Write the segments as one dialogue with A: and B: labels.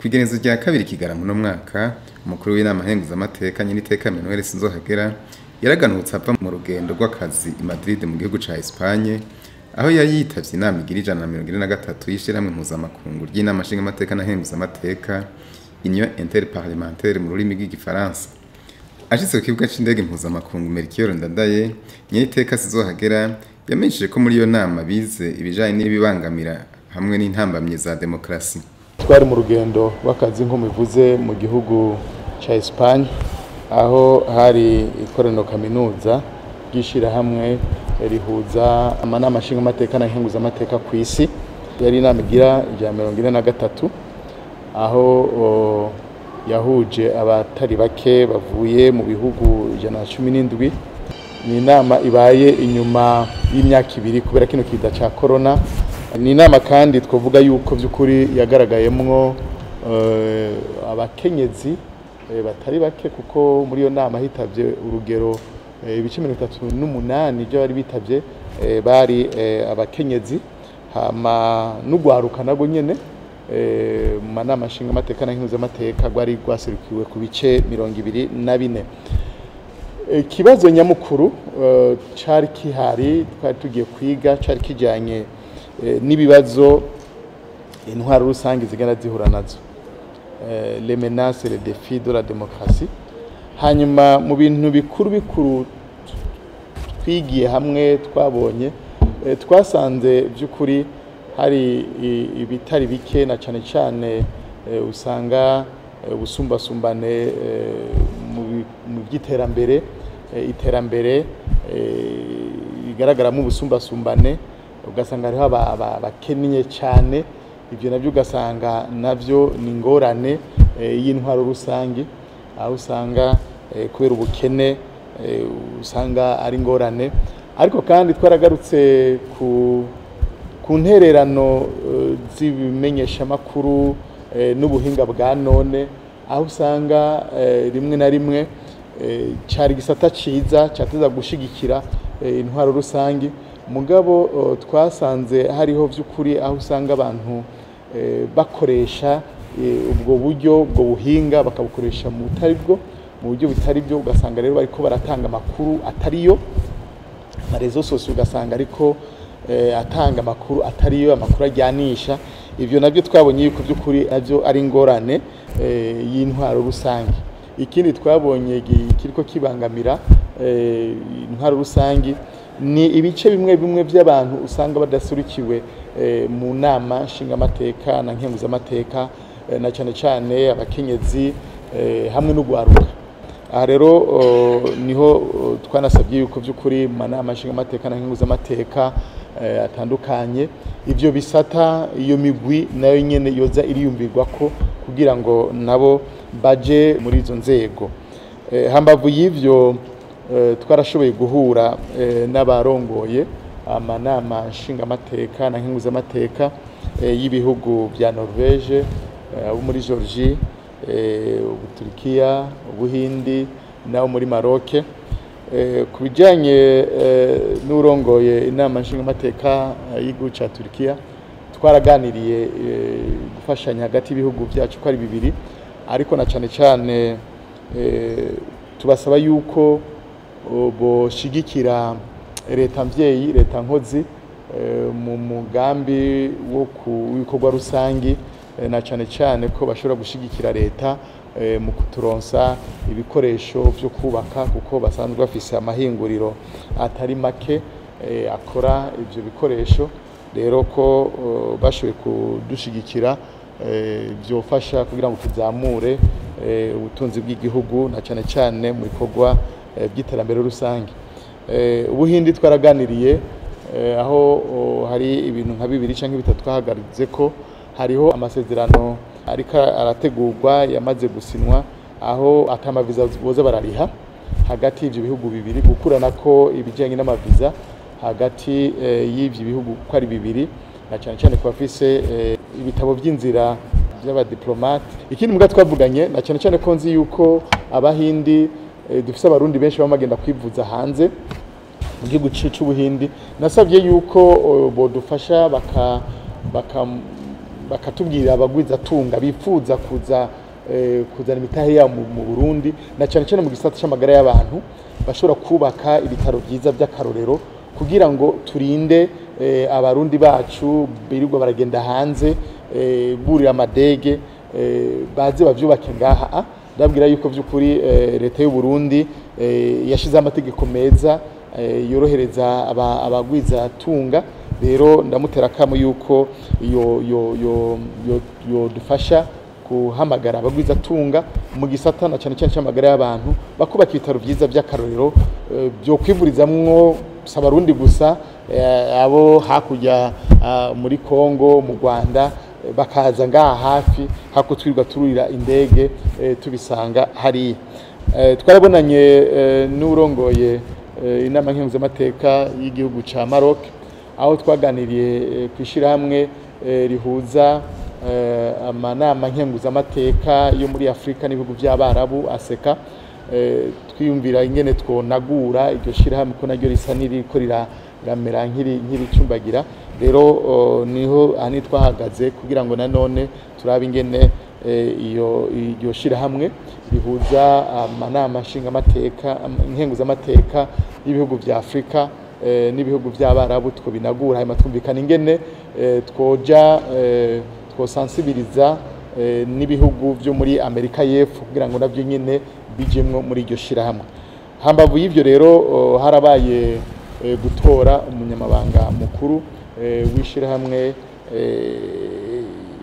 A: Kw'igenezo rya 2 Kigarama no mwaka, umukuru w'inama nkenguzamateka nyeniteka Emmanuel Sinzohagera yaraganutse ava mu rugendo rw'akazi i Madrid mu gihugu ca Espagne, aho yari yitavye inama igira 143 y'ishirahamwe mpuzamakungu ry'inama nshingamateka na nkenguzamateka, Union Interparlementaire mu rurimi rw'igifaransa. Ashitse ku kibuga c'indege mpuzamakungu Melchior Ndadaye, nyeniteka Sinzohagera yamenyesheje ko muri iyo nama bize ibijanye n'ibibangamira hamwe n'intambamyi za demokarasi.
B: Twari mu rugendo rw'akazi nko mubivuze mu gihugu ca Espagne, aho hari ikoraniro kaminuza ry'ishirahamwe rihuza amanama nshingamateka na nkenguzamateka ku isi. Yari inama igira 143, aho yahuje abatari bake bavuye mu bihugu 117. Ni inama ibaye inyuma y'imyaka 2 kubera kino kiza ca corona. Ni inama kandi twavuga yuko by'ukuri yagaragayemwo abakenyezi batari bake, kuko muri iyo nama hitavye urugero ibice 38 byo bari bitavye bari abakenyezi, hama n'ugwaruka nabwo nyene mu manama nshingamateka na nkenguzamateka rwari rwaserukiwe ku bice 24. Ikibazo nyamukuru cari kihari twari tugiye kwiga cari kijanye n'ibibazo intwaro rusange zigenda zihura nazo, les menaces et les défis de la démocratie. Hanyuma mu bintu bikuru bikuru twigiye hamwe twabonye, twasanze by'ukuri hari ibitari bike, na cane cane usanga ubusumbasumbane mu by'iterambere, iterambere rigaragaramo ubusumbasumbane, ugasanga hariho abakennye cyane. Ibyo nabyo ugasanga navyo ni ingorane y'intwaro rusange, aho usanga kubera ubukene usanga ari ingorane. Ariko kandi twaragarutse ku ntererano z'ibimenyeshamakuru n'ubuhinga bwa none, aho usanga rimwe na rimwe cari gisata ciza cateza gushigikira intwaro rusange, mugabo twasanze hariho vy'ukuri aho usanga abantu bakoresha ubwo buryo, ubwo buhinga bakabukoresha mu butari bwo, mu buryo butari byo, ugasanga rero bariko baratanga amakuru atariyo. Amarezo sose ugasanga ariko atanga amakuru atariyo, amakuru ajyanisha. Ivyo navyo twabonye yuko by'ukuri navyo ari ingorane y'intwaro rusange. Ikindi twabonye kiriko kibangamira intwaro rusange ni ibice bimwe bimwe by'abantu usanga badasurikiwe mu nama nshingamateka na nkenguzamateka, na cyane cyane abakenyezi hamwe n'ugwaruka. Aha rero niho twanasabye yuko by'ukuri mu manama nshingamateka na nkenguzamateka atandukanye ivyo bisata, iyo migwi nayo nyene yoza iriyumvirwa ko kugira ngo nabo baje muri izo nzego. Hambavu y'ivyo twarashoboye guhura n'abarongoye amanama nshingamateka na nkenguzamateka y'ibihugu bya Norvege, abo muri Georgie, Ubuturkiya, Ubuhindi n'abo muri Maroc. Ku bijanye n'urongoye inama nshingamateka y'igihugu ca Turkiya, twaraganiriye gufashanya hagati y'ibihugu byacu ko ari bibiri, ariko na cane cane tubasaba yuko boshigikira leta mvyeyi, leta nkozi mu mugambi wo kubikorwa rusangi, na cane cane ko bashobora gushigikira leta mu kuturonsa ibikoresho byo kubaka, kuko basanzwe bafise amahinguriro atari make akora ivyo bikoresho. Rero ko bashoboye kudushigikira byofasha kugira ngo tuzamure ubutunzi bw'igihugu, na cane cane mu bikorwa by'iterambere rusange. Ubuhindi twaraganiriye, aho hari ibintu nka 2 canke 3 twahagaritse ko hariho amasezerano ariko arategurwa yamaze gusinwa, aho atamaviza boza barariha hagati y'ivyo bihugu bibiri, gukurana ko ibijanye n'amaviza hagati y'ivyo bihugu ko ari bibiri, na cyane cyane ku bafise ibitabo by'inzira by'abadiplomate. Ikindi mbwa twavuganye, na cyane cyane ko nzi yuko abahindi dufise abarundi benshi bamagenda kwivuza hanze mu gihugu c'Ubuhindi, nasabye yuko bodufasha baka Bakatubwira abagwizatunga bifuza kuza kuzana imitahe yabo mu Burundi, na cyane cyane mu gisata c'amagara y'abantu, bashobora kubaka ibitaro byiza by'akarorero kugira ngo turinde abarundi bacu birirwa baragenda hanze burira amadege, baze bavyubake ngaha. Ndabwira yuko by'ukuri leta y'u Burundi yashize amategeko meza yorohereza abagwizatunga. Rero ndamutera akamo yuko yo dufasha guhamagara abagwizatunga mu gisata na cyane cyane cy'amagara y'abantu, bakubaka ibitaro byiza by'akarorero byo kwivurizamwo si abarundi gusa, abo hakurya muri Kongo, mu Rwanda, bakaza ngaha hafi hako twirirwa tururira indege tubisanga hariya. Twarabonanye n'urongoye inama nkenguzamateka y'igihugu ca Maroc, aho twaganiriye ku ishyirahamwe rihuza amanama nkenguzamateka yo muri Afurika n'ibihugu by'Abarabu, ASECA. Twiyumvira ingene twonagura iryo shyirahamwe ko naryo risa n'iriko riramera nk'iricumbagira. Rero niho ahanini twahagaze kugira ngo nanone turabe ingene iyo iryo shyirahamwe rihuza amanama nshingamateka nkenguzamateka y'ibihugu vya Afurika n'ibihugu by'Abarabu twobinagura, hanyuma twumvikana ingene twoja twosensibiliza n'ibihugu byo muri Amerika y'Epfo kugira ngo navyo nyene bijemwo muri iryo shirahamwe. Hambavu y'ivyo rero harabaye gutora umunyamabanga mukuru w'ishirahamwe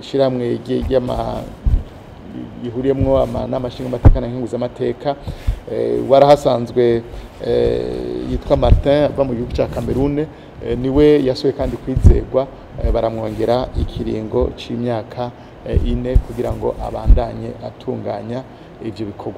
B: ishirahamwe rihuriyemwo amanama nshingamateka na nkenguzamateka, warahasanzwe yitwa Martin ava mu gihugu ca Cameroon, niwe yasohoye kandi kwizegwa, baramwongera ikiringo c'imyaka 4 kugira ngo abandanye atunganya ivyo bikorwa.